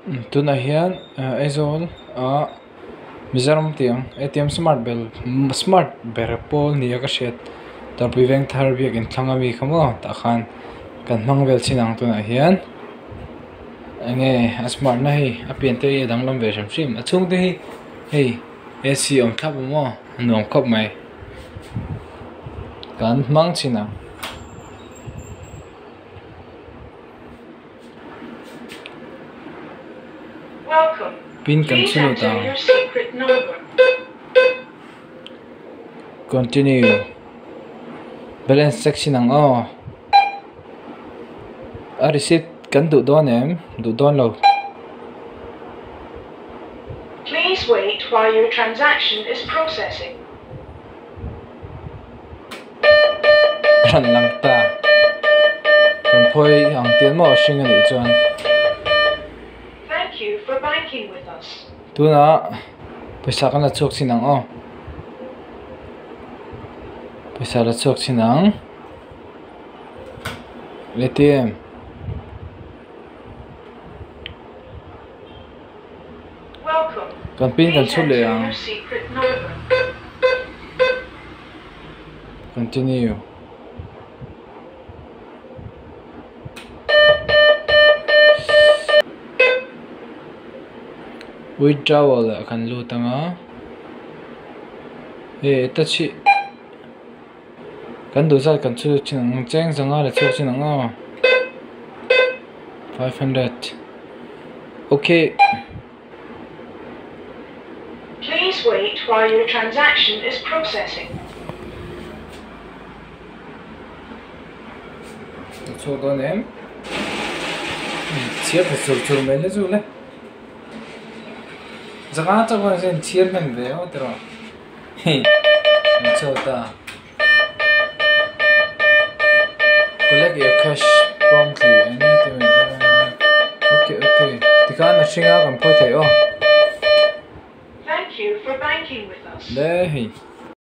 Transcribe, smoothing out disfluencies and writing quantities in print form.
Tunah hian Aizawl ah Mizoram tih ang A T M smart bel smart ber pawl ni a ka hriat Tarpui Vengthar biakin thlang ami kha maw tah khan kan hmang vel chin ang tunah hian enge a smart na hei a pian te hi a danglam ve hrim hrim a chhung te hi hei A C awm thlap a maw a nuam khawp mai kan hmang chin ang. Pin kan chhu lut ang. Continue. Balance check chin ang aw. A receipt kan duh dawn em? Duh dawn lo. Please wait while your transaction is processing. Ran lang ta. Kan phawi ang tial maw a hring a nih chuan. Thank you for banking with us. Tunah pawisa kan la chhuak chin ang aw. Pawisa la chhuak chin ang. A_T_M. Kan pin kan chhut leh ang. Continue. Withdrawal ah kan lut ang a. Hei ta chhi kan duh zat kan chhut chin ang cheng zanga la chhuak chin ang aw. 500. Okay. Please wait while your transaction is processing. A chhuak dawn em? Chhiar tha chur chur mai le chu le. Zanga chauh khan hian chhiar hman ve aw tiraw. Hei an chhuak ta. Collect your cash promptly and okay okay tikhan a hring a kan phawi thei aw. Thank you for banking with us. Le hei.